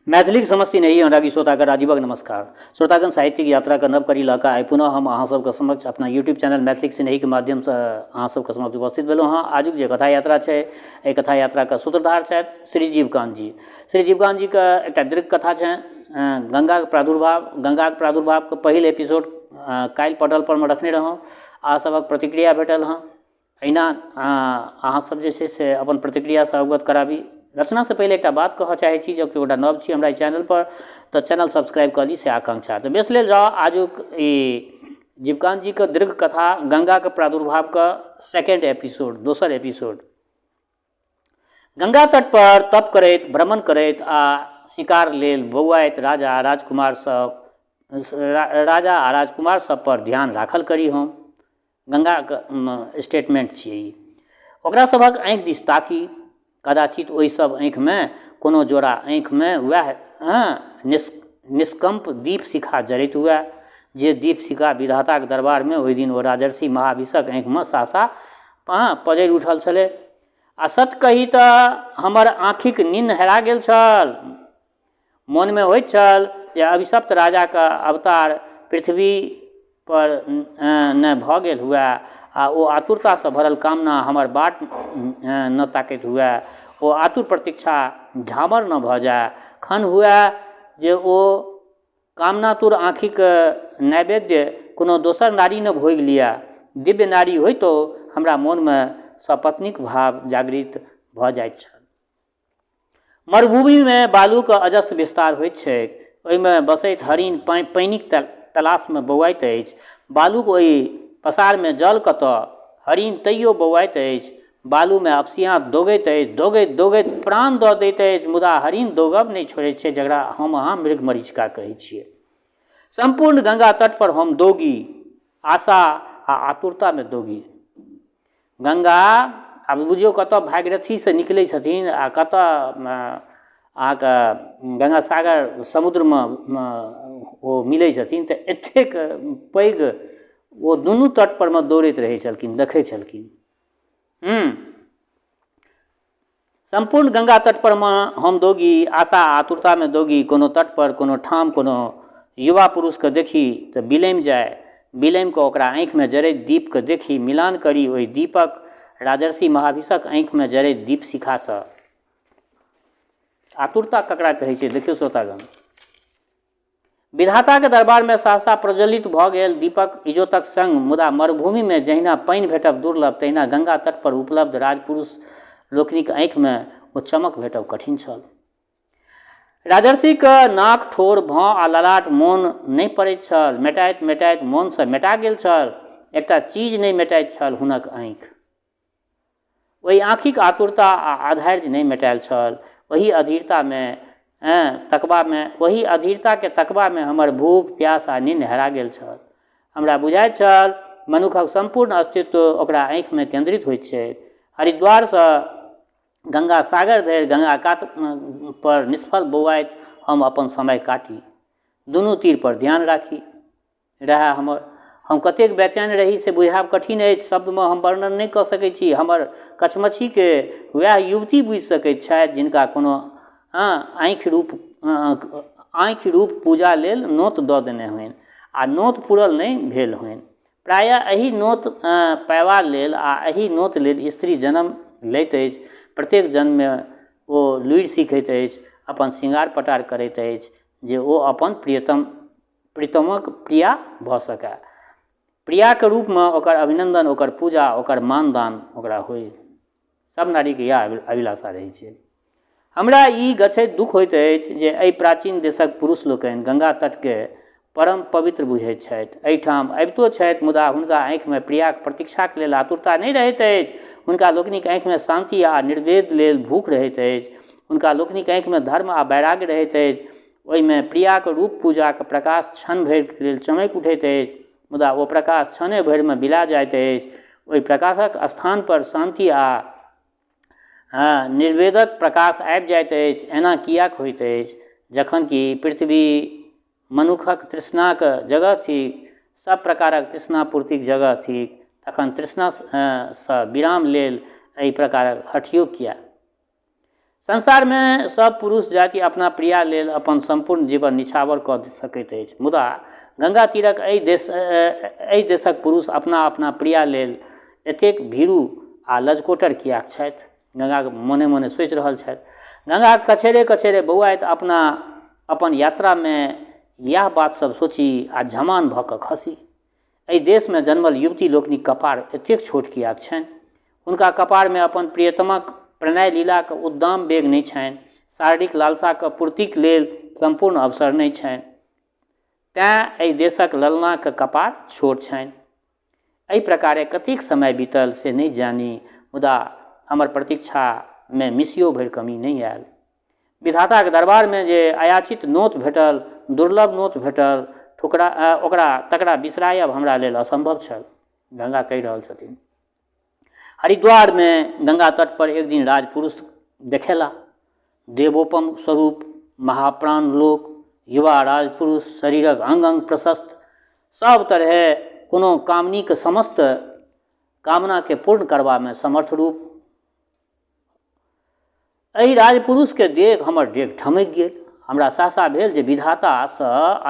मैथिलीक समस्या नहि अनुरागी श्रोतागण राजीवक नमस्कार। श्रोतागण, साहित्यिक यात्राके नव कड़ी लऽ कऽ आइ पुनः हम अहाँ सबके समक्ष अपना यूट्यूब चैनल मैथिलीक स्नेहीके माध्यमसँ अहाँ सबके समक्ष उपस्थित भेलहुँ हँ। आजुक जे कथा यात्रा छै, एहि कथा यात्राके सूत्रधार छथि श्री जीवकान्त जी। श्री जीवकान्त जीके एकटा दीर्घ कथा छनि गङ्गाके प्रादुर्भाव। गङ्गाके प्रादुर्भावके पहिल एपिसोड काल्हि पटल परमे रखने रहौँ, अहाँ सबक प्रतिक्रिया भेटल हँ। एहिना अहाँसब जे छै से अपन प्रतिक्रियासँ अवगत कराबी। रचनासँ पहिले एकटा बात कहऽ चाहै छी, जँ केओ गोटा नव छी हमरा एहि चैनलपर तऽ चैनल सब्सक्राइब कऽ ली, से आकाङ्क्षा। तऽ बेस लेल जाउ आजुक ई जीवकान्त जीके दीर्घ कथा गङ्गाके प्रादुर्भावके सेकेण्ड एपिसोड, दोसर एपिसोड। गङ्गा तटपर तप करैत, भ्रमण करैत आ शिकार लेल बौआइत राजा आ राजकुमार सब राजा आ राजकुमार सबपर ध्यान राखल करी हम। गङ्गाके स्टेटमेन्ट छियै ई। ओकरा सभक आँखि दिस ताकी, कदाचित ओहि सब आँखिमे कोनो जोड़ा आँखिमे वएह निष्कम्प दीपशिखा जरैत हुए, जे दीपशिखा विधाताक दरबारमे ओहि दिन ओ राजर्षि महाभिषक आँखिमे सहसा पजरि उठल छलै। आ सत्य कही तऽ हमर आँखिक निन्न हेरा गेल छल। मोनमे होइत छल जे अभिशप्त राजाके अवतार पृथ्वीपर ने भऽ गेल हुए आ ओ आतुरतासँ भरल कामना हमर बाट ने ताकैत हुए, ओ आतुर प्रतीक्षा झामर ने भऽ जाए। खन हुए जे ओ कामनातुर आँखिक नैवेद्य कोनो दोसर नारी ने भोगि लिअए। दिव्य नारी होइतो हमरा मोनमे सपत्नीक भाव जागृत भऽ जाइत छल। मरुभूमिमे बालूक अजस्र विस्तार होइत छैक। ओहिमे बसैत हरिण पानिक तलाशमे बौआइत अछि। बालूक ओहि पसारमे जल कतऽ? हरिण तैयो बौआइत अछि। बालूमे अपसियाँत दौगैत अछि। दौगैत-दौगैत प्राण दऽ दैत अछि, मुदा हरिण दौगब नहि छोड़ैत छै, जकरा हम अहाँ मृगमरीचिका कहै छियै। सम्पूर्ण गंगा तट पर हम दौगी, आशा आ आतुरतामे दौगी। गङ्गा आब बुझियौ कतऽ भागीरथीसँ निकलै छथिन आ कतऽ अहाँके गङ्गा सागर समुद्रमे ओ मिलै छथिन, तऽ एतेक पैघ ओ दुनू तटपर मे दौड़ैत रहै छलखिन, देखै छलखिन। सम्पूर्ण गङ्गा तटपर मे हम दौगी, आशा आ आतुरतामे दौगी। कोनो तटपर कोनो ठाम कोनो युवा पुरुषके देखी तऽ बिलमि जाइ। बिलमि कऽ ओकरा आँखिमे जरैत दीपके देखी, मिलान करी ओहि दीपक राजर्षि महाभिषक आँखिमे जरैत दीप शिखासँ। आतुरता ककरा कहै छै, देखियौ श्रोतागण। विधाताक दरबारमे सहसा प्रज्वलित भऽ गेल दीपक इजोतक संग। मुदा मरुभूमिमे जहिना पानि भेटब दुर्लभ, तहिना गंगा तट पर उपलब्ध राजपुरुष लोकनिक आँखिमे ओ चमक भेटब कठिन छल। राजर्षिक नाक, ठोर, भौं आ ललाट मोन नहि पड़ैत छल। मेटाइत-मेटाइत मोनसँ मेटा गेल छल। एकटा चीज नहि मेटाइत छल, हुनक आँखि। ओहि आँखिक आतुरता आ अधैर्य नहि मेटायल छल। ओहि अधीरतामे तकबामे ओहि अधीरताकेँ तकबामे हमर भूख, प्यास आ निन्न हेरा गेल छल। हमरा बुझाइत छल मनुक्खक सम्पूर्ण अस्तित्व ओकरा आँखिमे केन्द्रित होइत छैक। हरिद्वारसँ गंगा सागर धरि गंगा कात पर निष्फल बौआइत हम अपन समय काटी। दुनू तीरपर ध्यान राखी। रहए हमर। हम कतेक बेचैन रही से बुझायब कठिन अछि। शब्दमे हम वर्णन नहि कऽ सकैत छी। हमर कछमछीके वएह युवती बुझि सकैत छथि जिनका कोनो आँखि रूप आँखि रूप पूजा लेल नोत दऽ देने होइन आ नोत पूरल नहि भेल होइन। प्रायः एहि नोत पयबा लेल आ एहि नोत लेल स्त्री जन्म लैत अछि। प्रत्येक जन्ममे ओ लुरि सीखैत अछि, अपन श्रृंगार पटार करैत अछि जे ओ अपन प्रियतम प्रीतमक प्रिया भऽ सकए। प्रियाके रूपमे ओकर अभिनन्दन, ओकर पूजा, ओकर मानदान ओकरा होइ। सब नारीके इएह अभिलाषा रहै छै। हमरा ई गछैत दुःख होइत अछि जे एहि प्राचीन देशक पुरुष लोकनि गंगा तटके परम पवित्र बुझैत छथि। एहिठाम अबितो छथि, मुदा हुनका आँखिमे प्रियाक प्रतीक्षाक लेल आतुरता नहि रहैत अछि। हुनका लोकनिक आँखिमे शान्ति आ निर्वेद लेल भूख रहैत अछि। हुनका लोकनिक आँखिमे धर्म आ वैराग्य रहैत अछि। ओहिमे प्रियाक रूप पूजाक प्रकाश क्षण भरिक लेल चमकि उठैत अछि, मुदा ओ प्रकाश क्षणे भरिमे बिला जाइत अछि। ओहि प्रकाशक स्थानपर शान्ति आ निर्वेदक प्रकाश आबि जाइत अछि। एना किएक होइत अछि, जखन कि पृथ्वी मनुक्खक तृष्णाक जगह थिक, सभ प्रकारक तृष्णा पूर्तिक जगह थिक, तखन तृष्णासँ विराम लेल एहि प्रकारक हठयोग किएक? संसारमे सब पुरुष जाति अपना प्रिया लेल अपन सम्पूर्ण जीवन निछावर कऽ सकैत अछि, मुदा गंगा तीरक एहि देशक पुरुष अपना अपना प्रिया लेल एतेक भीरू आ लजकोटर किएक छथि? गंगाक मोने मोने सोचि रहल छथि। गंगाक कछेरे कछेरे बौआइत अपना अपन यात्रामे इएह बात सब सोची आ झमान भऽ कऽ खसी। एहि देशमे जन्मल युवती लोकनिक कपार एतेक छोट किएक छनि? हुनका कपारमे अपन प्रियतमक प्रणय लीलाक उद्दाम वेग नहि छनि, शारीरिक लालसाक पूर्तिक लेल सम्पूर्ण अवसर नहि छनि। तेँ एहि देशक ललनाक कपार छोट छनि। एहि प्रकारे कतेक समय बीतल से नहि जानि, मुदा हमर प्रतीक्षामे मिसियो भरि कमी नहि आयल। विधाताक दरबारमे जे अयाचित नोत भेटल, दुर्लभ नोत भेटल, ठुकरा ओकरा तकरा बिसरायब हमरा लेल असम्भव छल। गंगा कहि रहल छथिन। हरिद्वारमे गंगा तट पर एक दिन राजपुरुष देखेला। देवोपम स्वरूप, महाप्राण लोक, युवा राजपुरुष, शरीरक अंग अंग प्रशस्त, सब तरहे कोनो कामनीक समस्त कामनाके पूर्ण करबामे समर्थ रूप। एहि राजपुरुषके देख हमर डेग ठमकि गेल। हमरा सहसा भेल जे विधातासँ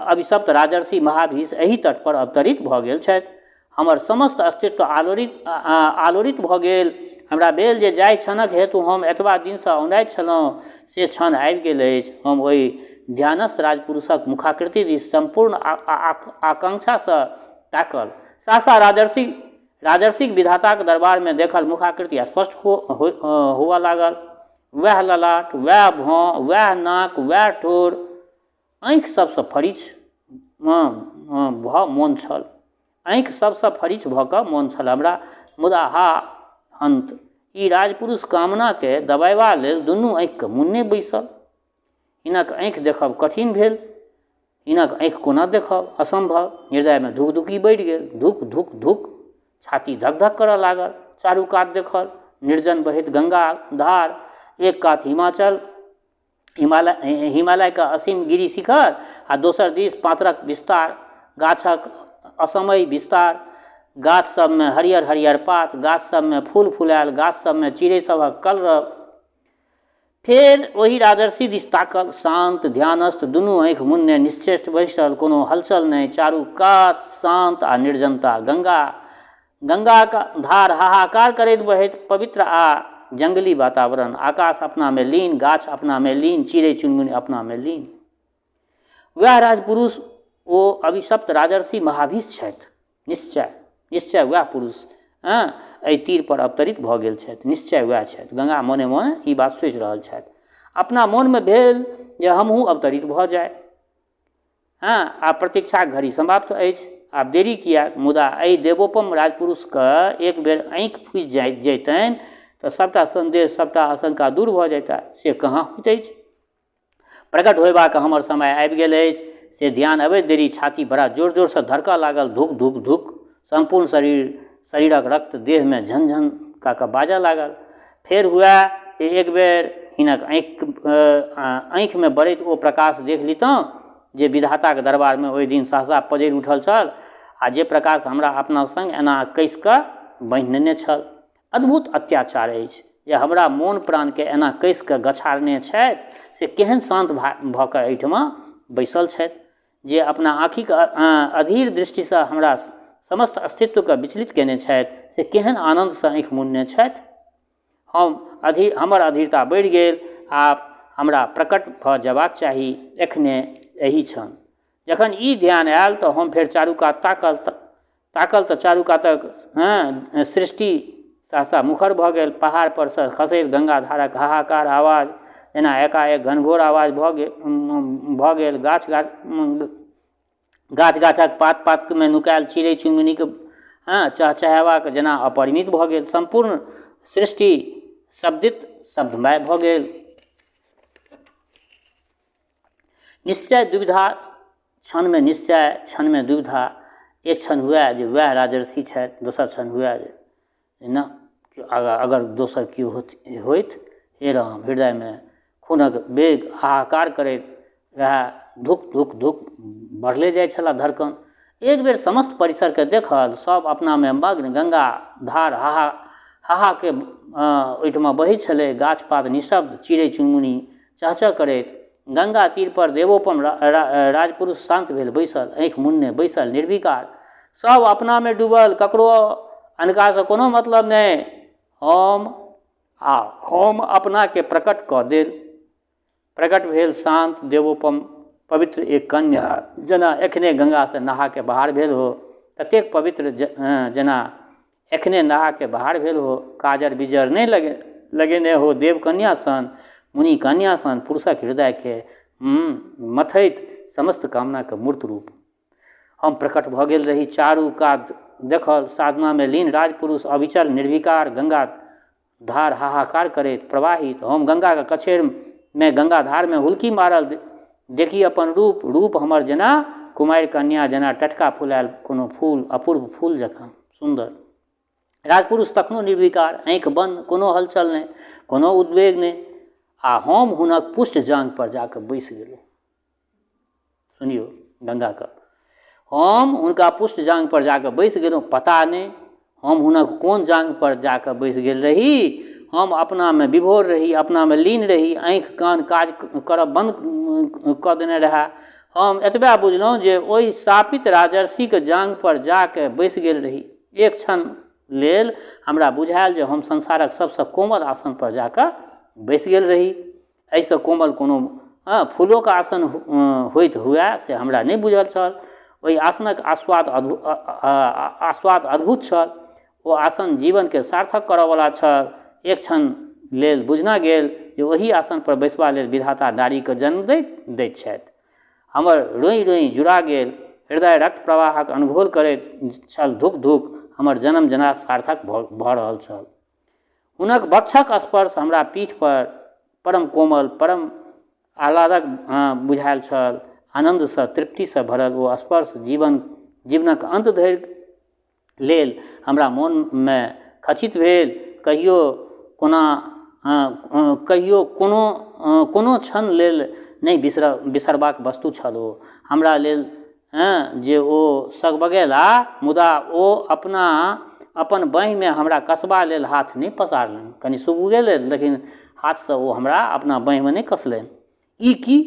अभिशप्त राजर्षि महाभीष एहि तट पर अवतरित भऽ गेल छथि। हमर समस्त अस्तित्व आलोड़ित भऽ गेल। हमरा भेल जे जाहि क्षणक हेतु हम एतबा दिनसँ औनाइत छलहुँ से क्षण आबि गेल अछि। हम ओहि ध्यानस्थ राजपुरुषक मुखाकृति दिस सम्पूर्ण आकांक्षासँ ताकल। सहसा राजर्षिक विधाताक दरबारमे देखल मुखाकृति स्पष्ट हुअ लागल। वएह ललाट, वएह भौं, वएह नाक, वएह ठोर, आँखि सबसँ फरिछ भऽ मोन छल। आँखि सबसँ फरिछ भऽ कऽ मोन छल हमरा। मुदा हा हन्त, ई राजपुरुष कामनाकेँ दबेबा लेल दुनू आँखिकेँ मुनने बैसल। हिनक आँखि देखब कठिन भेल। हिनक आँखि कोना देखब? असम्भव। हृदयमे धुकधुकी बढ़ि गेल। धुक धुक धुक। छाती धक धक करऽ लागल। चारू कात देखल। निर्जन बहैत गंगा धार, एक कात हिमाचल, हिमालयके असीम गिरि शिखर आ दोसर दिस पाथरक विस्तार, गाछक असमय विस्तार, गाछ सबमे हरियर हरियर पात, गाछ सबमे फूल फुलायल, गाछ सबमे चिड़ै सभक कलरव। फेर ओहि राजर्षि दिस ताकल। शान्त ध्यानस्थ, दुनू आँखि मुनने निश्चेष्ट बैसल, कोनो हलचल नहि, चारू कात शान्त आ निर्जनता। गंगाक धार हाहाकार करैत बहैत पवित्र आ जंगली वातावरण, आकाश अपनामे लीन, गाछ अपनामे लीन, चिड़ै चुनमुनी अपनामे लीन। वएह राजपुरुष ओ अभिशप्त राजर्षि महाभीष छथि। निश्चय निश्चय वएह पुरुष एहि तीरपर अवतरित भऽ गेल छथि। निश्चय वएह छथि। गंगा मोने मोन ई बात सोचि रहल छथि। अपना मोनमे भेल जे हमहूँ अवतरित भऽ जाइ। हँ, आब प्रतीक्षाक घड़ी समाप्त अछि। आब देरी किएक? मुदा एहि देवोपम राजपुरुषके एक बेर आँखि फूजि जैतनि तऽ सभटा सन्देह, सभटा आशंका दूर भऽ जैता। से कहाँ होइत अछि? प्रकट होयबाक हमर समय आबि गेल अछि से ध्यान अबैत देरी छाती बड़ा जोर जोरसँ धड़कऽ लागल, धुक धुक धुक। सम्पूर्ण शरीरक रक्त देहमे झन झन कऽ कऽ बाजऽ लागल। फेर हुए जे एक बेर हिनक आँखिमे बरैत ओ प्रकाश देख लितहुँ जे विधाताक दरबारमे ओहि दिन सहसा पजरि उठल छल आ जे प्रकाश हमरा अपना सङ्ग एना कसि कऽ बान्हि नेने छल। अद्भुत अत्याचार अछि जे हमरा मोन प्राणके एना कसि कऽ गछारने छथि से केहन शान्त भऽ कऽ एहिठमा बैसल छथि जे अपना आँखिक अधीर दृष्टिसँ हमरा समस्त अस्तित्वके विचलित कयने छथि से केहन आनन्दसँ आँखि मुनने छथि। हमर अधीरता बढ़ि गेल। आब हमरा प्रकट भऽ जयबाक चाही, एखने, एही क्षण। जखन ई ध्यान आयल तऽ हम फेर चारू कात ताकल तऽ चारू कातक सृष्टि सहसा मुखर भऽ गेल। पहाड़ पर सँ खसैत गंगा धारक हाहाकार आवाज जेना एकाएक घनघोर आवाज भऽ गेल। गाछ गाछक पात पातमे नुकायल चिड़ै चुनमुनीक चहचहेबाक जेना अपरिमित भऽ गेल। सम्पूर्ण सृष्टि शब्दित शब्दमय भऽ गेल। निश्चय दुविधा, क्षणमे निश्चय, क्षणमे दुविधा। एक क्षण हुए जे वएह राजर्षि छथि, दोसर क्षण हुए जे नहि, अगर दोसर केओ होथि। हे राम! हृदयमे खूनक वेग हाहाकार करैत रहए। धुक धुक धुक बढ़ले जाइ छलए धड़कन। एक बेर समस्त परिसरके देखल। सब अपनामे मग्न, गंगा धार हाहाके ओहिठमा बहै छलै। गाछ पात निशब्द, चिड़ै चुनमुनी चहचह करैत। गंगा तीर पर देवोपम राजपुरुष शान्त भेल बैसल, आँखि मुनने बैसल, निर्विकार। सब अपनामे डूबल, ककरो अनकासँ कोनो मतलब नहि। हम अपनाके प्रकट कऽ देल। प्रकट भेल शान्त देवोपम पवित्र एक कन्या, जेना एखने गंगासँ नहाके बाहर भेल हो, ततेक पवित्र जेना एखने नहाके बाहर भेल हो, काजर बिजर नहि लगेने हो, देवकन्या सन, मुनि कन्या सन, पुरुषक हृदयके मथैत समस्त कामनाके मूर्त रूप। हम प्रकट भऽ गेल रही। चारू कात देखल, साधनामे लीन राजपुरुष अविचल निर्विकार, गंगा धार हाहाकार करैत प्रवाहित। हम गंगाके कछेरमे गंगा धारमे हुलकी मारल देखी अपन रूप। रूप हमर जेना कुमारि कन्या, जेना टटका फुलायल कोनो फूल, अपूर्व फूल जकाँ सुन्दर। राजपुरुष तखनो निर्विकार, आँखि बन्द, कोनो हलचल नहि, कोनो उद्वेग नहि। आ हम हुनक पुष्ट जाँघपर जाकऽ बैसि गेलहुँ। सुनियौ गंगाके, हम हुनका पुष्ट जाँघपर जाकऽ बैसि गेलहुँ। पता नहि हम हुनक कोन जाँघपर जाकऽ बैसि गेल रही। हम अपनामे विभोर रही, अपनामे लीन रही। आँखि कान काज करब बन्द कऽ देने रहए। हम एतबे बुझलहुँ जे ओहि शापित राजर्षिके जाँघपर जाकऽ बैसि गेल रही। एक क्षण लेल हमरा बुझायल जे हम संसारक सबसँ कोमल आसनपर जाकऽ बैसि गेल रही। एहिसँ कोमल कोनो फूलोके आसन होइत हुए से हमरा नहि बुझल छल। ओहि आसनक आस्वाद आस्वाद अद्भुत छल। ओ आसन जीवनके सार्थक करऽवला छल। एक क्षण लेल बुझना गेल जे ओहि आसनपर बैसबा लेल विधाता नारीके जन्म दैत दैत छथि। हमर रोइ रोइ जुड़ा गेल। हृदय रक्त प्रवाहक अनघोल करैत छल धुक धुक। हमर जन्म जेना सार्थक भऽ रहल छल। हुनक वक्षक स्पर्श हमरा पीठ पर परम कोमल, परम आह्लादक बुझायल छल। आनन्दसँ, तृप्तिसँ भरल ओ स्पर्श जीवनक अन्त धरि लेल हमरा मोनमे खचित भेल। कहियो कोना कहियो कोनो कोनो क्षण लेल नहि बिसरबाक वस्तु छल ओ हमरा लेल। जे ओ सगबगेला, मुदा ओ अपना अपन बाँहिमे हमरा कसबा लेल हाथ नहि पसारलनि। कनि सुगबुगेलनि, लेकिन हाथसँ ओ हमरा अपना बाँहिमे नहि कसलनि। ई की?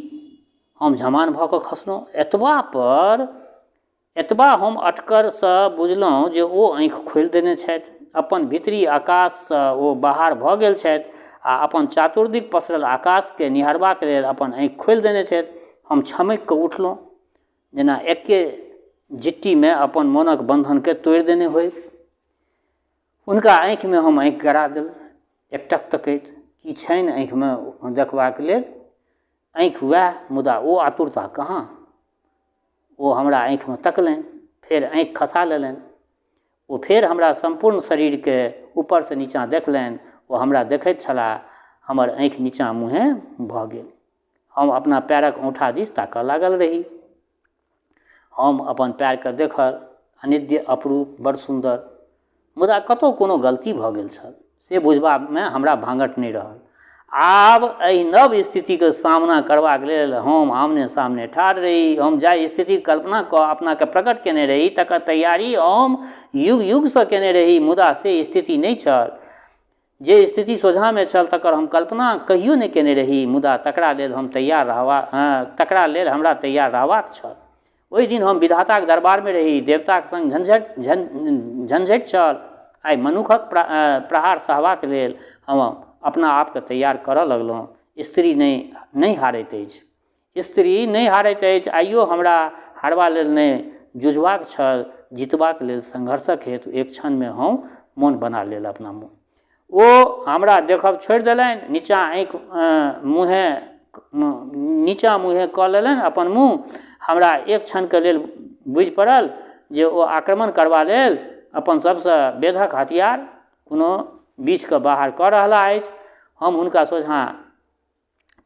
हम झमान भऽ कऽ खसलहुँ। एतबा पर एतबा हम अटकरसँ बुझलहुँ जे ओ आँखि खोलि देने छथि। अपन भीतरी आकाशसँ ओ बाहर भऽ गेल छथि आ अपन चातुर्दिक पसरल आकाशकेँ निहारबाक लेल अपन आँखि खोलि देने छथि। हम छमकि कऽ उठलहुँ, जेना एके झिट्टीमे अपन मोनक बन्धनकेँ तोड़ि देने होइ। हुनका आँखिमे हम आँखि गड़ा देल, एकटक तकैत। की छनि आँखिमे देखबाक लेल? आँखि वएह, मुदा ओ आतुरता कहाँ? ओ हमरा आँखिमे तकलनि, फेर आँखि खसा लेलनि। ओ फेर हमरा सम्पूर्ण शरीरके ऊपरसँ नीचाँ देखलनि। ओ हमरा देखैत छलाह। हमर आँखि नीचाँ मुँहे भऽ गेल। हम अपना पएरक औँठा दिस ताकऽ लागल रही। हम अपन पएरके देखल, अनिद्य, अपरूप, बड़ सुन्दर। मुदा कतहु कोनो गलती भऽ गेल छल से बुझबामे हमरा भाँगठ नहि रहल। आब एहि नव स्थितिके सामना करबाक लेल हम आमने सामने ठाढ़ रही। हम जाहि स्थितिक कल्पना कऽ अपनाके प्रकट केने रही तकर तैयारी हम युग युगसँ केने रही, मुदा से स्थिति नहि छल। जे स्थिति सोझाँमे छल तकर हम कल्पना कहियो नहि केने रही, मुदा तकरा लेल हम तैयार रहबा तकरा लेल हमरा तैयार रहबाक छल। ओहि दिन हम विधाताक दरबारमे रही। देवताक संग झंझट झंझटि छल। आइ मनुखक प्रहार सहबाक लेल हम अपना आपके तैयार करऽ लगलहुँ। स्त्री नहि हारैत अछि। स्त्री नहि हारैत अछि। आइयो हमरा हारबा लेल नहि जुझबाक छल, जितबाक लेल संघर्षक हेतु एक क्षणमे हम मोन बना लेल अपना मोन। ओ हमरा देखब छोड़ि देलनि। नीचाँ आँखि मुँहे नीचाँ मुँहे कऽ लेलनि अपन मुँह। हमरा एक क्षणके लेल बुझि पड़ल जे ओ आक्रमण करबा लेल अपन सभसँ बेधक हथियार कोनो बीछके बाहर कऽ रहला अछि। हम हुनका सोझाँ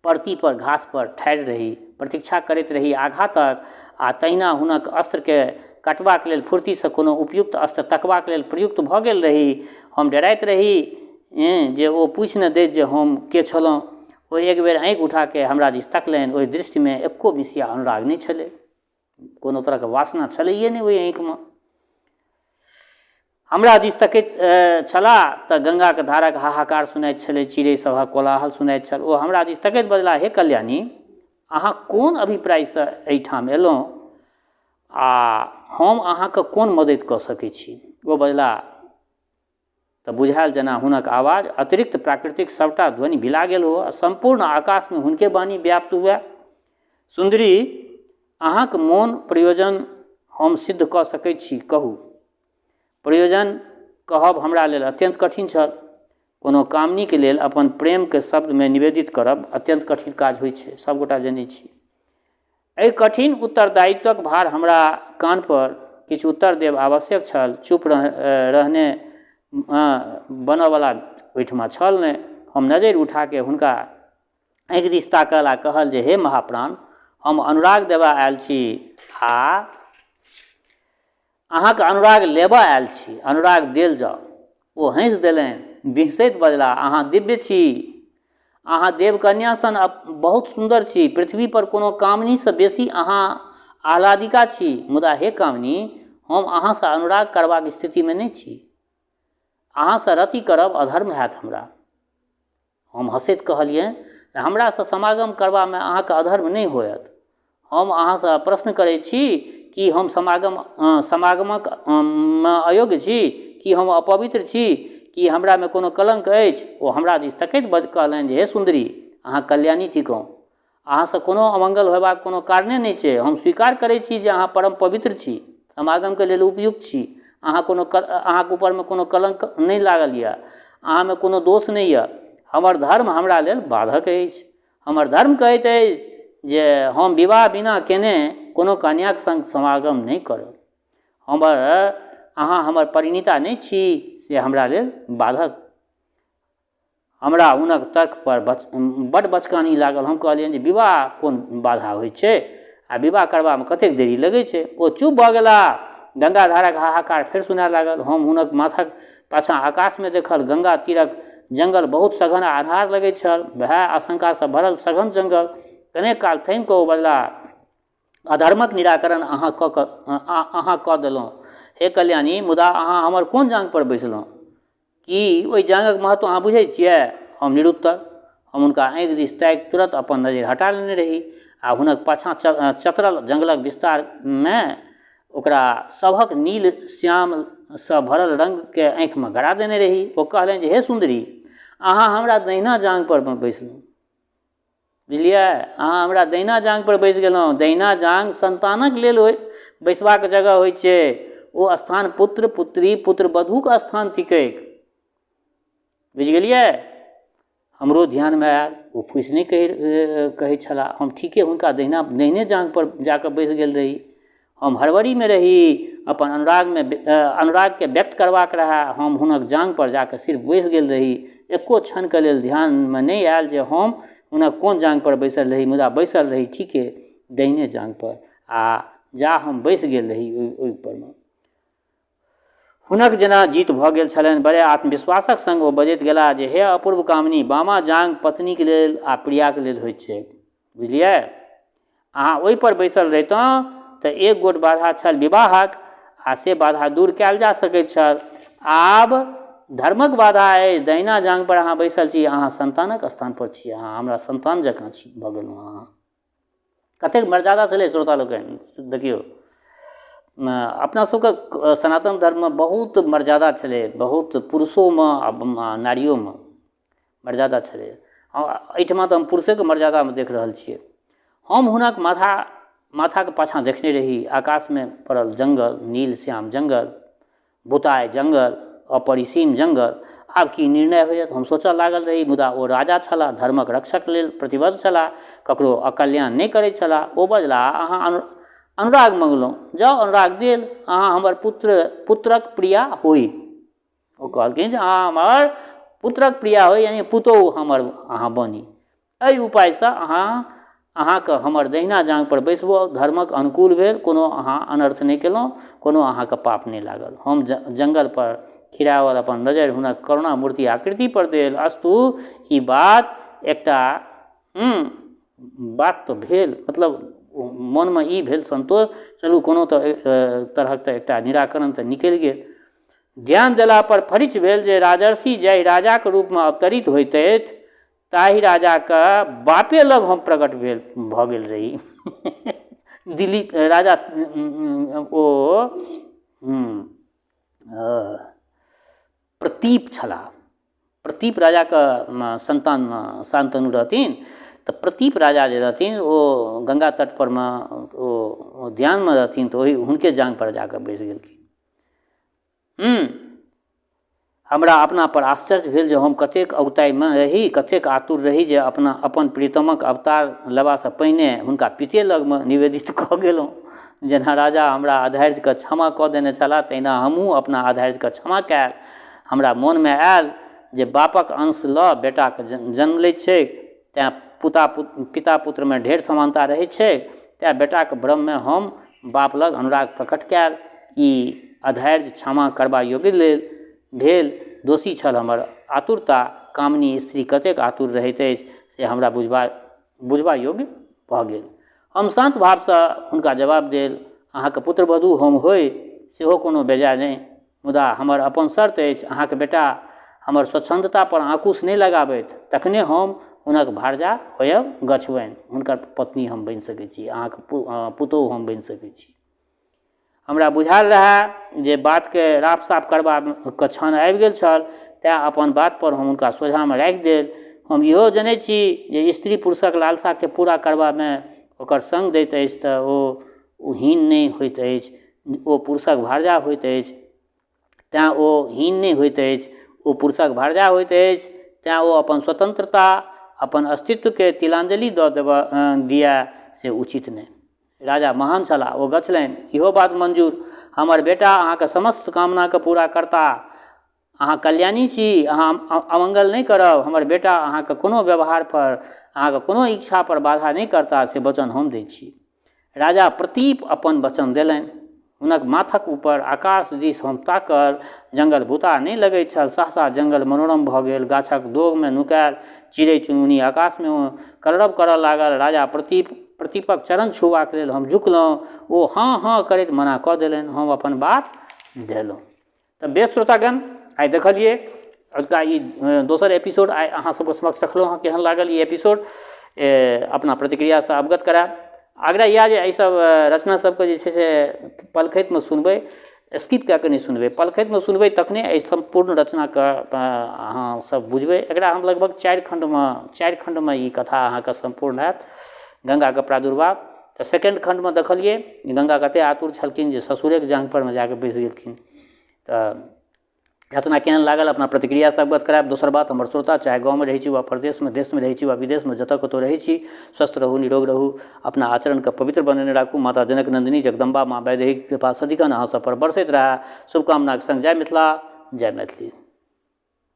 परतीपर घासपर ठाढ़ि रही, प्रतीक्षा करैत रही आघातक आ तहिना हुनक अस्त्रके काटबाक लेल फुर्तीसँ कोनो उपयुक्त अस्त्र तकबाक लेल प्रयुक्त भऽ गेल रही। हम डराइत रही जे ओ पूछि ने दैत जे हम के छलहुँ। ओ एक बेर आँखि उठाके हमरा दिस तकलनि। ओहि दृष्टिमे एको मिसिया अनुराग नहि छलै, कोनो तरहके वासना छलैए नहि ओहि आँखिमे। हमरा दिस तकैत छलाह तऽ गङ्गाक धारक हाहाकार सुनाइत छलै, चिड़ै सभक कोलाहल सुनाइत छल। ओ हमरा दिस तकैत बजलाह, हे कल्याणी, अहाँ कोन अभिप्रायसँ एहिठाम एलहुँ आ हम अहाँके कोन मदति कऽ सकै छी? ओ बजलाह तऽ बुझायल जेना हुनक आवाज अतिरिक्त प्राकृतिक सभटा ध्वनि बिला गेल हो आ सम्पूर्ण आकाशमे हुनके वाणी व्याप्त हुए। सुन्दरी, अहाँक मोन प्रयोजन हम सिद्ध कऽ सकैत छी, कहू। प्रयोजन कहब हमरा लेल अत्यन्त कठिन छल। कोनो कामिनीके लेल अपन प्रेमके शब्दमे निवेदित करब अत्यन्त कठिन काज होइ छै, सभगोटा जनै छी। एहि कठिन उत्तरदायित्वक भार हमरा कान्हपर किछु उत्तर देब आवश्यक छल। चुप रहने बनऽवला ओहिठमा छल नहि। हम नजरि उठाके हुनका आँखि दिस ताकल आ कहल जे हे महाप्राण, हम अनुराग देबऽ आयल छी आ अहाँके अनुराग लेबऽ आयल छी, अनुराग देल जाउ। ओ हँसि देलनि, बिहसैत बजलाह, अहाँ दिव्य छी, अहाँ देवकन्या सन बहुत सुन्दर छी, पृथ्वी पर कोनो कामिनीसँ बेसी अहाँ आह्लादिका छी, मुदा हे कामिनी, हम अहाँसँ अनुराग करबाक स्थितिमे नहि छी। अहाँसँ रति करब अधर्म हैत हमरा। हम हँसैत कहलियनि जे हमरासँ समागम करबामे अहाँके अधर्म नहि होयत। हम अहाँसँ प्रश्न करैत छी, की हम समागमक मे अयोग्य छी? की हम अपवित्र छी? की हमरामे कोनो कलंक अछि? ओ हमरा दिस तकैत कहलनि जे हे सुन्दरी, अहाँ कल्याणी थिकहुँ। अहाँसँ कोनो अमंगल होयबाक कोनो कारणे नहि छै। हम स्वीकार करैत छी जे अहाँ परम पवित्र छी, समागमके लेल उपयुक्त छी। अहाँ कोनो अहाँके ऊपरमे कोनो कलंक नहि लागल यऽ, अहाँमे कोनो दोष नहि यऽ। हमर धर्म हमरा लेल बाधक अछि। हमर धर्म कहैत अछि जे हम विवाह बिना केने कोनो कन्याक सङ्ग समागम नहि करब। हमर अहाँ हमर परिणीता नहि छी से हमरा लेल बाधक। हमरा हुनक तर्कपर बड्ड बचकानी लागल। हम कहलियनि जे विवाह कोन बाधा होइ छै आ विवाह करबामे कतेक देरी लगै छै। ओ चुप भऽ गेलाह। गंगा धारक हाहाकार फेर सुनाय लागल। हम हुनक माथक पाछाँ आकाशमे देखल। गंगा तीरक जंगल बहुत सघन आ अन्हार लगैत छल। भय आशंकासँ भरल सघन जंगल। कनेक काल थमि कऽ ओ बजलाह, अधर्मक निराकरण अहाँ कऽ कऽ अहाँ कऽ देलहुँ हे कल्याणी, मुदा अहाँ हमर कोन जाँघपर बैसलहुँ? की ओहि जाँघक महत्व अहाँ बुझै छियै? हम निरुत्तर। हम हुनका आँखि दिस ताकि तुरन्त अपन नजरि हटा लेने रही आ हुनक पाछाँ चतरल जंगलक विस्तारमे ओकरा सभक नील श्यामसँ भरल रङ्गके आँखिमे गड़ा देने रही। ओ कहलनि जे हे सुन्दरी, अहाँ हमरा दहिना जाँघपर बैसलहुँ। बुझलियै? अहाँ हमरा दहिना जाँघपर बैसि गेलहुँ। दहिना जाँघ सन्तानक लेल होइ बैसबाक जगह होइ छै। ओ स्थान पुत्र, पुत्री, पुत्रवधूके स्थान थिकैक। बुझि गेलियै? हमरो ध्यानमे आयल, ओ फूसि नहि कहै छलाह। हम ठीके हुनका दहिना दहिने जाँघपर जाकऽ बैसि गेल रही। हम हड़बड़ीमे रही, अपन अनुरागमे अनुरागके व्यक्त करबाक रहए। हम हुनक जाँघपर जाकऽ सिर्फ बैसि गेल रही। एको क्षणके लेल ध्यानमे नहि आयल जे हम हुनक कोन जाँघपर बैसल रही, मुदा बैसल रही ठीके दहिने जाँघपर आ जा हम बैसि गेल रही ओहिपरमे हुनक जेना जीत भऽ गेल छलनि। बड़े आत्मविश्वासक सङ्ग ओ बजैत गेलाह जे हे अपूर्व कामिनी, बामा जाँघ पत्नीक लेल आ प्रियाक लेल होइत छैक। बुझलियै? अहाँ ओहिपर बैसल रहितहुँ तऽ एक गोट बाधा छल विवाहक आ से बाधा दूर कयल जा सकैत छल। आब धर्मक बाधा अछि, दहिना जाँघपर अहाँ बैसल छी, अहाँ सन्तानक स्थानपर छी, अहाँ हमरा सन्तान जकाँ छी भऽ गेलहुँ अहाँ। कतेक मर्यादा छलै श्रोता लोकनि देखियौ, अपना सबके सनातन धर्ममे बहुत मर्यादा छलै, बहुत पुरुषोमे आ नारियोमे मर्यादा छलै। एहिठमा तऽ हम पुरुषेके मर्यादामे देख रहल छियै। हम हुनक माथाके पाछाँ देखने रही आकाशमे पड़ल जङ्गल, नील श्याम जङ्गल, बुताय जङ्गल, अपरिसीम जङ्गल। आब की निर्णय होयत हम सोचऽ लागल रही, मुदा ओ राजा छलाह, धर्मक रक्षक लेल प्रतिबद्ध छलाह, ककरो अकल्याण नहि करैत छलाह। ओ बजलाह, अहाँ अनुराग मङ्गलहुँ, जाउ अनुराग देल, अहाँ हमर पुत्रक प्रिया होइ। ओ कहलखिन जे अहाँ हमर पुत्रक प्रिया होइ, यानि पुतोहु हमर अहाँ बनी। एहि उपायसँ अहाँके हमर दहिना जाँघपर बैसबो धर्मक अनुकूल भेल, कोनो अहाँ अनर्थ नहि केलहुँ, कोनो अहाँके पाप नहि लागल। हम जङ्गलपर खिराओल अपन नजरि हुनक करुणामूर्ति आकृतिपर देल। अस्तु, ई बात एकटा बात तऽ भेल, मतलब मोनमे ई भेल सन्तोष, चलू कोनो तऽ तरहक तऽ एकटा निराकरण तऽ निकलि गेल। ध्यान देलापर फरिच भेल जे राजर्षि जाहि राजाक रूपमे अवतरित होइतथि ताहि राजाके बापे लग हम प्रकट भेल भऽ गेल रही। दिलीप राजा ओ प्रतीप छलाह। प्रतीप राजाके सन्तान शान्तनु रहथिन तऽ प्रतीप राजा जे रहथिन ओ गङ्गा तटपर मे ओ ध्यानमे रहथिन तऽ ओहि हुनके जाँघपर जाकऽ बैसि गेलखिन। हमरा अपनापर आश्चर्य भेल जे हम कतेक औगताइमे रही, कतेक आतुर रही जे अपना अपन प्रियतमक अवतार लेबासँ पहिने हुनका पिते लगमे निवेदित कऽ गेलहुँ। जेना राजा हमरा अधैर्यके क्षमा कऽ देने छलाह तहिना हमहूँ अपना अधैर्यके क्षमा कएल। हमरा मोनमे आयल जे बापक अंश लऽ बेटाके जन्म लैत छैक तेँ पुता पिता पुत्रमे ढेर समानता रहैत छैक तेँ बेटाक भ्रममे हम बाप लग अनुराग प्रकट कएल। ई अधैर्य क्षमा करबा योग्य लेल भेल। दोषी छल हमर आतुरता। कामिनी स्त्री कतेक आतुर रहैत अछि से हमरा बुझबा बुझबा योग्य भऽ गेल। हम शान्त भावसँ हुनका जवाब देल, अहाँके पुत्रवधू हम होइ सेहो कोनो बेजाय नहि, मुदा हमर अपन शर्त अछि, अहाँक बेटा हमर स्वच्छन्दतापर आँकुश नहि लगाबथि तखने हम हुनक भारजा होयब गछबनि, हुनकर पत्नी हम बनि सकै छी, अहाँके पुतहु हम बनि सकै छी। हमरा बुझायल रहए जे बातके राफ साफ करबाक क्षण आबि गेल छल तेँ अपन बातपर हम हुनका सोझाँमे राखि देल। हम इहो जनै छी जे स्त्री पुरुषक लालसाके पूरा करबामे ओकर सङ्ग दैत अछि तऽ ओ हीन नहि होइत अछि, ओ पुरुषक भारजा होइत अछि तेँ ओ हीन नहि होइत अछि, ओ पुरुषक भारजा होइत अछि तेँ ओ अपन स्वतन्त्रता अपन अस्तित्वके तिलाञ्जलि दऽ देबऽ दिअए से उचित नहि। राजा महान छलाह, ओ गछलनि, इहो बात मंजूर। हमर बेटा अहाँके समस्त कामनाके पूरा करताह। अहाँ कल्याणी छी, अहाँ अमंगल नहि करब। हमर बेटा अहाँके कोनो व्यवहारपर, अहाँके कोनो इच्छापर बाधा नहि करताह, से वचन हम दै छी। राजा प्रतीप अपन वचन देलनि। हुनक माथक ऊपर आकाश दिस हम ताकल। जंगल भूताह नहि लगैत छल। सहसा जंगल मनोरम भऽ गेल। गाछक दोगमे नुकायल चिड़ै-चुनमुनी आकाशमे कलरव करऽ लागल। राजा प्रतीप प्रतीपक चरण छूबाक लेल हम झुकलहुँ। ओ हँ-हँ करैत मना कऽ देलनि। हम अपन बात धेलहुँ। तऽ बेस श्रोतागण, आइ देखलियै अजुका ई दोसर एपिसोड आइ अहाँ सबके समक्ष रखलहुँ हँ। केहन लागल ई एपिसोड अपना प्रतिक्रियासँ अवगत करायब। आग्रह इएह जे एहिसब रचना सबके जे छै से पलखतिमे सुनबै, स्किप कए कऽ नहि सुनबै। पलखतिमे सुनबै तखने एहि सम्पूर्ण रचनाके अहाँ सब बुझबै। एकरा हम लगभग चारि खण्डमे ई कथा अहाँके सम्पूर्ण होयत गङ्गाके प्रादुर्भाव। तऽ सेकेण्ड खण्डमे देखलियै गङ्गा कतेक आतुर छलखिन जे ससुरेके जाँघपरमे जाकऽ बैस गेलखिन। तऽ रचना केहन लागल अपना प्रतिक्रियासँ अवगत करायब। दोसर बात, हमर श्रोता चाहे गाँवमे रहै छी वा परदेशमे, देशमे रहै छी वा विदेशमे, जतऽ कतहु रहै छी, स्वस्थ रहू, निरोग रहू, अपना आचरणके पवित्र बनेने राखू। माता जनक नन्दिनी जगदम्बा माँ वैदेहीके कृपा सदिखन अहाँ सबपर बरसैत रहए, शुभकामनाके सङ्ग जय मिथिला, जय मैथिली।